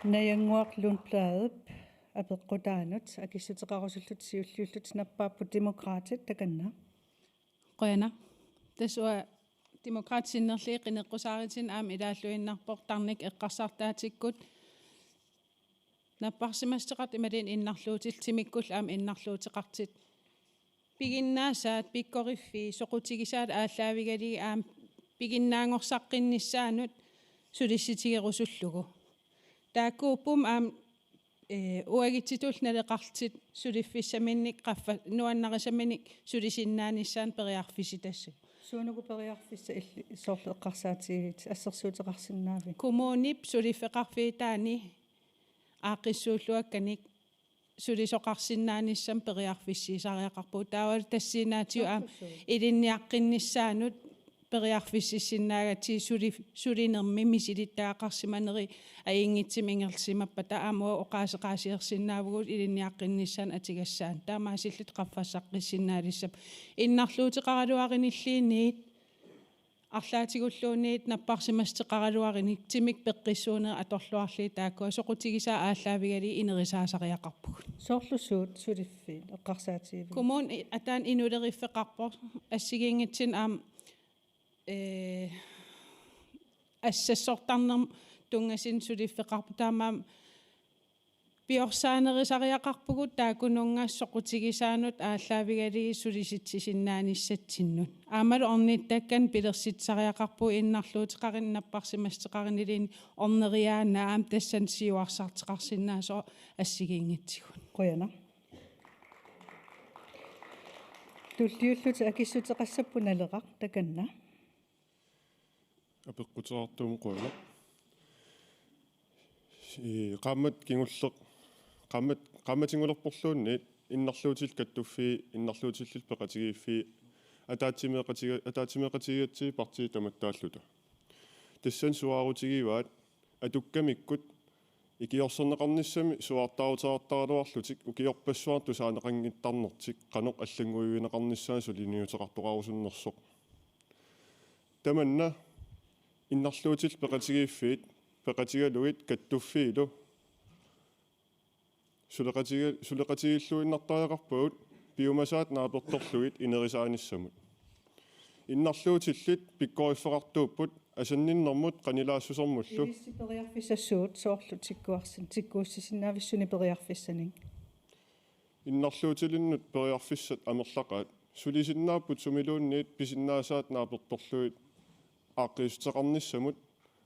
Najannguaq Lundbladip apeqqutaanut akissuteqarusullutit siulliullutit nappaapput Demokraatit, takanna. Qujanaq. Tassa uanga Demokraatit sinnerlugit qineqqusaarutinik aamma ilaalluinnarpoq tarnikkut eqqarsartaatikkut napparsimassuteqartut imaluunniit innarluutillit timikkullu aamma innarluuteqartut piginnaasaat, pikkoriffii, soqutigisaat aallaavigalugit aamma piginnaagorsaqqinnissaanik sulissutigerusullugu. Taakkuupput aamma, øh, uagutsitut naleqartut suliffissaminnik qaffa-, nuannarisaminik sulisinnaanissaannut periarfissitassat. Suunuku periarfissat illit soorlu eqqarsaatigivit, assersuuteqarsinnaavit? Kommunip suliffeqarfiutaani aaqqissuulluakkanik sulisoqarsinnaanissamut periarfissiisariaqarpugut. Taavalu tassaaginnartigut aamma ilinniaqqinnissaanut periarfississinnaagatsigit suli-, sulinermi misilittagaqarsimaneri ajunngitsumik ingerlasimappata aamma oqaaseqaasiorsinnaavugut ilinniaqqinnissaanut atugassaanut. Taamaasillutik qaffassaqqissinnaalissappat. Innarluuteqaraluarinilluunniit arlaatigulluunniit napparsimassuteqaraluarinik timip peqqissuunera atorluarlugit taakkua soqutigisaat aallaavigalugit inerisaasariaqarpugut. Soorlu suut suliffiit eqqarsaatigivigit? Kommuni ataani inuleriffeqarpoq, assigiinngitsunik aamma, øh, assassortarnermut tunngasut suliffeqarpoq, taamaammat Piorsaanerisariaqarpugut taakkununnga soqutigisaannut aallaavigalugit sulisitsisinnaanissatsinnut. Aammalu ornittakkanik pilersitsisariaqarpugut innarluuteqarneq napparsimassuteqarnilinnut orneriaannaat, aamma tassani siuarsarteqarsinnaasoq assigiinngitsigut. Qujanaq. Tulliullutik akissuteqassapput Naleraq, takanna. Apeqquteqartumut qujanaq. Ee, qaammat kingulleq, qaammat, qaammatinngorluinnarporluunniit innarluutillit kattuffii, innarluutillit peqatigiiffii, ataatsimeeqatiga-, ataatsimeeqatigigatsigit partiit tamattaalluta. Tassani suaarutigivaat atukkamikkut ikiorserneqarnissamik suaartaaruteqartaraluarlutik ukiorpassuarni tusaaneqanngittarnertik qanoq allannguivigineqarnissaat suliniuteqartoqarusunnersoq. Tamanna innarluutillit peqatigiiffiit peqatigalugit kattuffiilu suleqatiga-, suleqatigilluinnartariaqarpagut piumasaat naapertorlugit inerisaanissamut. Innarluutillit pikkoriffeqartuupput asanninnermut qanilaassusermullu. Ilissi periarfissassuut soorlu tikkuarsin-, tikkuussisinnaavissunik periarfissanik? Innarluutilinnut periarfissat amerlaqaat. Sulisinnaapput sumiluunniit pisinnaasaat naapertorlugit aaqqiissuteqarnissamut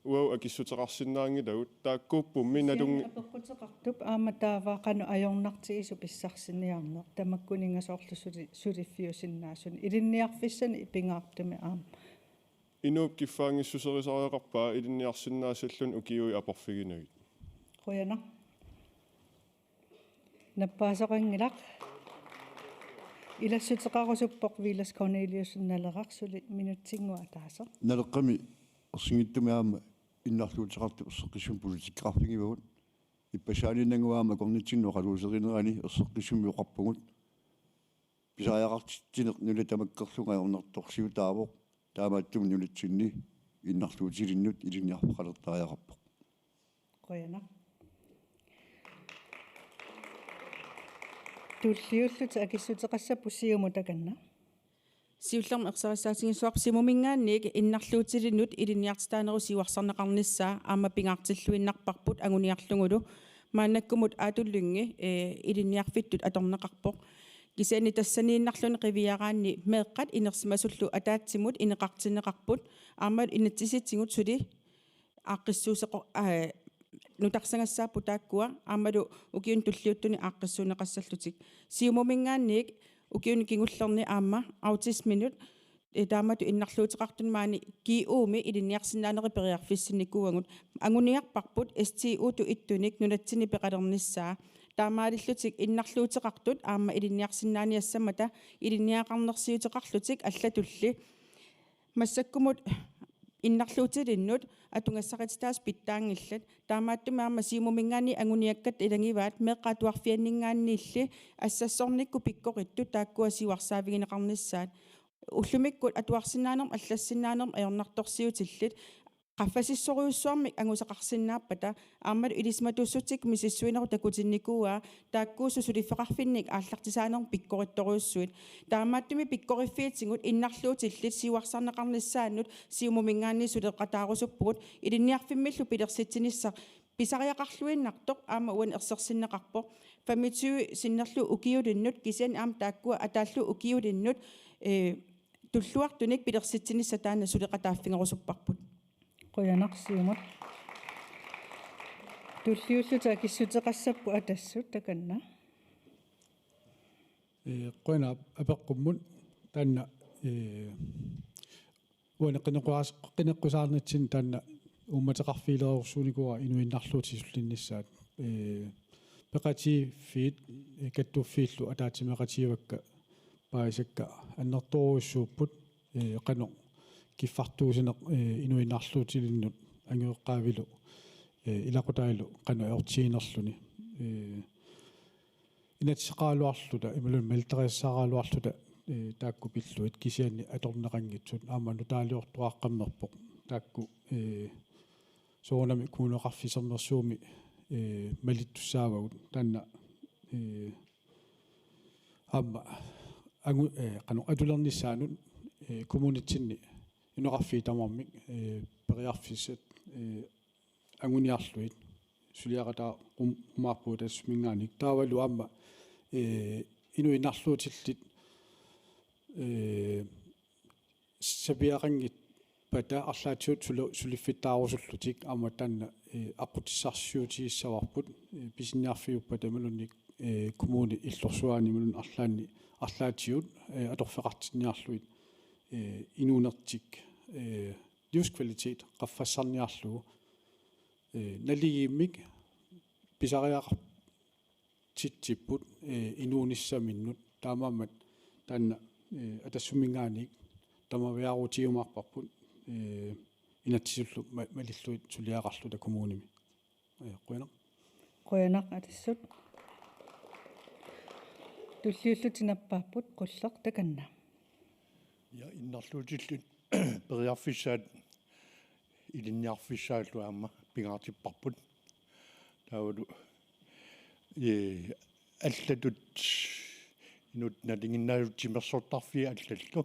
uagut akissuteqarsinnaanngilagut, taakkuuppummi. Kisianni nalungi- apeqquteqartup aamma taava qanoq ajornartigisoq pissarsiniarneq, tamakkuninnga soorlu suli-, suliffiusinnaasunik ilinniarfissanik pingaartumik aamma. Inuup kiffaanngissuserisariaqarpaa ilinniarsinnaassalluni ukiui aporfiginagit. Qujanaq. Nappaasoqanngilaq. Ilassuteqarusuppoq Villads Korneliussen Naleraq, suli minutsinnguaq ataaseq. Naleqqami ersinngitsumi aamma innarluuteqartut erseqqissumik politikkeqarfigivagut. Ippassaaniinnannguaq aamma akornatsinni oqaluuserinerani erseqqissumik oqarpugut. Pisariaqartitsineq nuna tamakkerlugu ajornartorsiutaavoq. Taamaattumik nunatsinni innarluutilinnut ilinniarfeqalertariaqarpoq. Qujanaq. Tulliullutik akissuteqassapput Siumut, takanna. Siullermik erseqqissaatiginngisaannarparput Siumuminngaanniit innarluutilinnut ilinniartitaanerup siuarsarneqarnissaa aamma pingaartilluinnarparput anguniarlugulu. Maannakkumut Aatullinngi, ee, ilinniarfittut atorneqarpoq. Kisianni tassaniinnarluni qiviaraanni meeqqat inersimasullu ataatsimut ineqartinneqarput, aamma inatsisitigut suli aaqqissuusseqo-, aa, nutarsagassapput taakkua, aammalu ukiuni tulliuttuni aaqqissuunneqassallutik. Siumuminngaanniit ukiuni kingullerni aamma autisminut, ee, taamatut innarluuteqartunut maani G U-mi ilinniarsinnaanerit periarfissinnikuuagut. Anguniarparput S T U-tut ittunik nunatsinni peqalernissaa. Taamaalillutik innarluuteqartut aamma ilinniarsinnaaniassammata ilinniagaqarnersiuteqarlutik allatulli. Massakkumut innarluutilinnut atugassaqartitaasut pitsaanngillat. Taamaattumik aamma Siumuminngaanniit anguniakkat ilagivaat meeqqat atuarfianninngaanniilli assassornikkut pikkorittut taakkua siuarsaavigineqarnissaat. Ullumikkut atuarsinnaanermut allassinnaanermut ajornartorsiutillit qaffasissorujussuarmik angusaqarsinnaappata aammalu ilisimatussutsikkut misissuinerup takutinnikuuaa, taakkuusut suliffeqarfinnik aallartisaanermut pikkorittorujussuit. Taamaattumik pikkoriffiitigut innarluutillit siuarsarneqarnissaannut Siumuminngaanniit suleqataarusuppugut, ilinniarfimmillu pilersitsinissaq pisariaqarluinnartoq aamma uani ersersinneqarpoq. Femogtyve sinnerlugu ukiulinnut kisianni aamma taakkua ataallugu ukiulinnut, ee, tulluartunik pilersitsinissaq taanna suleqataaffigerusupparput. Qujanaq Siumut. Tulliullutik akissuteqassapput Atassut, takanna. Ee, qujanaq apeqqummut. Taanna, ee, uani qineqqusaas-, qineqqusaarnitsinni taanna uummateqarfigilerujussuunikuuara inuinnarluutit sullinnissaat. Ee, peqatigiiffiit, ee, kattuffiillu ataatsimeeqatigiivakka paasisakka annertoorujussuupput, ee, qanoq kiffartuussineq, ee, inuinnarluutilinnut angajoqqaavilu, ee, ilaqutariilu qanoq ajortiginerluni. Ee, inatsiseqaraluarluta imaluunniit malittarisassaraluarluta, ee, taakku pillugit kisianni atorneqanngitsut aamma nutaaliortoqaqqammerpoq. Taakku, ee, soorunami Kommuneqarfik Sermersuumi, ee, malittussaavagut. Taanna, ee, aamma angu-, ee, qanoq atulernissaanut, ee, kommunitsinni inoqarfiit tamarmik, ee, periarfissat, ee, anguniarlugit suliaqataarumaarpugut Atassutimingaanniit. Taavalu aamma, eh, inuit innarluutillit, eh, sapiaqanngippata arlaatigut sulu-, suliffittaarusullutik aamma taanna, eh, aqqutissarsiutigissavarput, eh, pisiniarfiuppata imaluunniit, eh, kommunip illorsuaaniluunniit arlaanni arlaatigut, eh, atorfeqartinniarlugit, eh, inuunertik, eh, livskvalitet qaffassarniarlugu, eh, naligiimmik pisariaqartitsipput, eh, inuunissaminnut, taamaammat taanna, eh, Atassutimingaanniit tamaviaarutigiumaarparput, eh, inatsisillu ma-, malillugit suliaqarluta kommunimi. Eh, qujanaq. Qujanaq Atassut. Tulliullutik nappaapput, Qulleq takanna. Ja, innarluutillit periarfissaat ilinniarfissaallu aamma pingaartipparput. Taavalu, eh, allatut inuttut nalinginnaasut timersortarfiit allallu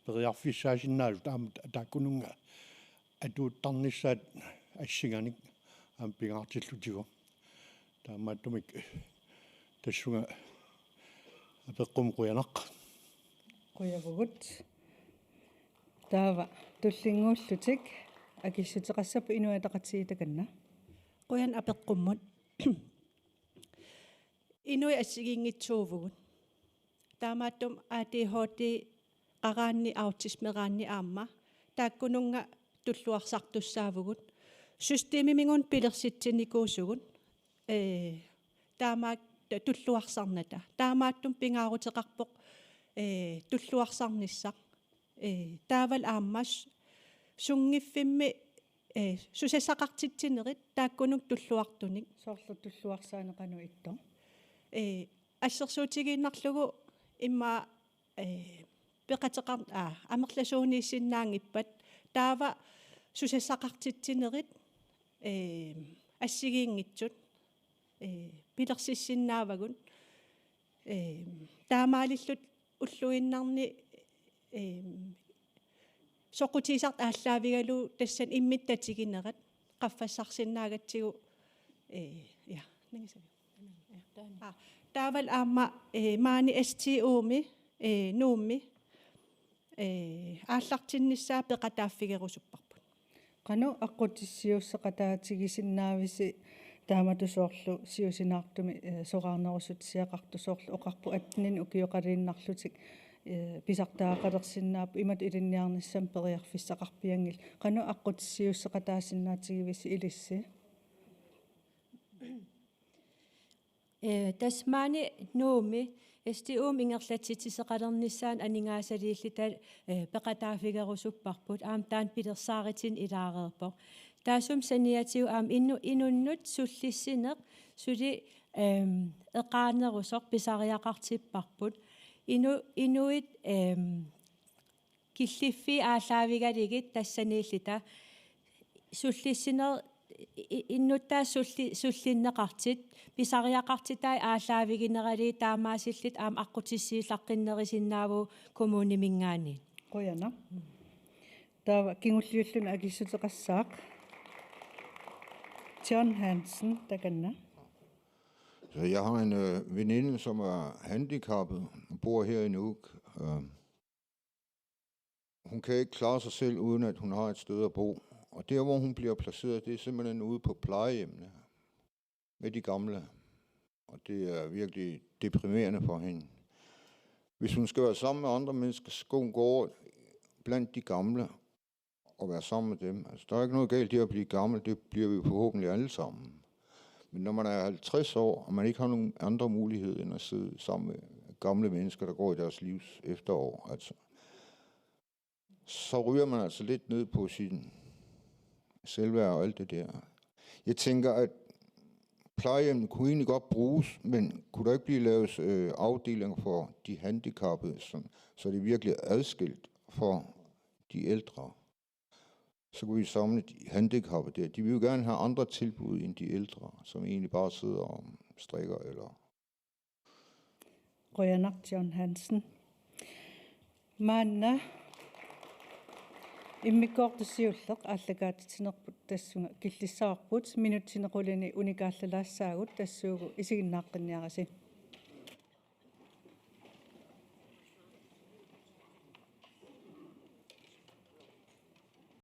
periarfissaasinnaasut aamma ta-, taakkununnga atuuttarnissaat assinganik aamma pingaartillutigu. Taamaattumik tassunga apeqqummut qujanaq. Qujavugut. Taava tullinnguullutik akissuteqassapput Inuit Ataqatigiit takanna. Qujan apeqqummut. Inuit assigiinngitsuuvugut. Taamaattumik A D H D-qaraanni autismeraanni aamma taakkununnga tulluarsartussaavugut. Systemiminngaanniit pilersitsinikuusugut, eh, taamaat tulluarsarnata. Taamaattumik pingaaruteqarpoq, eh, tulluarsarnissaq. Eh, taavalu aamma s-, sunngiffimmi, eh, susassaqartitsinerit taakkununnga tulluartunik. Soorlu tulluarsaaneq qanoq ittoq? Eh, assersuutigiinnarlugu immaqa, eh, peqateqar-, aa, amerlasuuniissinnaanngippat taava susassaqartitsinerit, eh, assigiinngitsut, eh, pilersissinnaavagut. Eh, taamaalillutik ulluinnarni, eh, soqutigisartut aallaavigalugu tassani imminnut tatiginerat qaffassarsinnaagatsigu, eh, ja, nangisavik. Ja. Aa, taavalu aamma, eh, maani S T O-mi, eh, Nuummi, eh, aallartinnissaa peqataaffigerusupparput. Qanoq aqqutissiuusseqataatigisinnaavisi taamatut soorlu siusinaartumik, eh, soraarnerusutsiaqartoq soorlu oqarput atteninik ukioqaliinnarlutik, eh, pisartagaqalersinnaapput imatut ilinniarnissamut periarfissaqarpianngillat. Qanoq aqqutissiuusseqataasinnaatigivissi ilissi? Eh, tassa maani Nuummi S T O-mi ingerlatsitsisoqalernissaanut aningaasaliilluta, eh, peqataaffigerusupparput, aamma taanna pilersaarutinut ilaareerpoq. Taassuma saniatigut aamma inu-, inunnut sullissineq suli, ehm, eqaannerusoq pisariaqartipparput. Inu-, inuit, ehm, killiffiit aallaavigalugit tassaniilluta sullissineq i-, i-, innuttaasut sulli-, sullinneqartut pisariaqartitaat aallaavigineralugit taamaasilluta aamma aqqutissiuullaqqinnerusinnaavagut kommuniminngaanniit. Qujanaq. Taava kingulliulluni akissuteqassaaq. John Hansen, takanna. Så jeg har en øh, veninde, som er handicappet og bor her i Nuuk. Øh, hun kan ikke klare sig selv, uden at hun har et sted at bo. Og der, hvor hun bliver placeret, det er simpelthen ude på plejehjemmene med de gamle. Og det er virkelig deprimerende for hende. Hvis hun skal være sammen med andre mennesker, så skal hun gå over blandt de gamle og være sammen med dem. Altså, der er ikke noget galt i at blive gammel, det bliver vi jo forhåbentlig alle sammen. Men når man er halvtreds år, og man ikke har nogen andre mulighed end at sidde sammen med gamle mennesker, der går i deres livs efterår, altså, så ryger man altså lidt ned på sin selvværd og alt det der. Jeg tænker, at plejehjemmet kunne egentlig godt bruges, men kunne der ikke blive lavet øh, afdelinger for de handicappede, som, så det virkelig er adskilt for de ældre? Så kunne vi samle de handicappede der. De vil jo gerne have andre tilbud end de ældre, som egentlig bare sidder og strikker eller... Qujanaq, John Hansen. Maanna Immikkoortoq siulleq aallakaatitsinerput tassunga killissavarput, minutsini qulini unikaallalaassaagut, tassuugu isiginnaaqqinniarisi.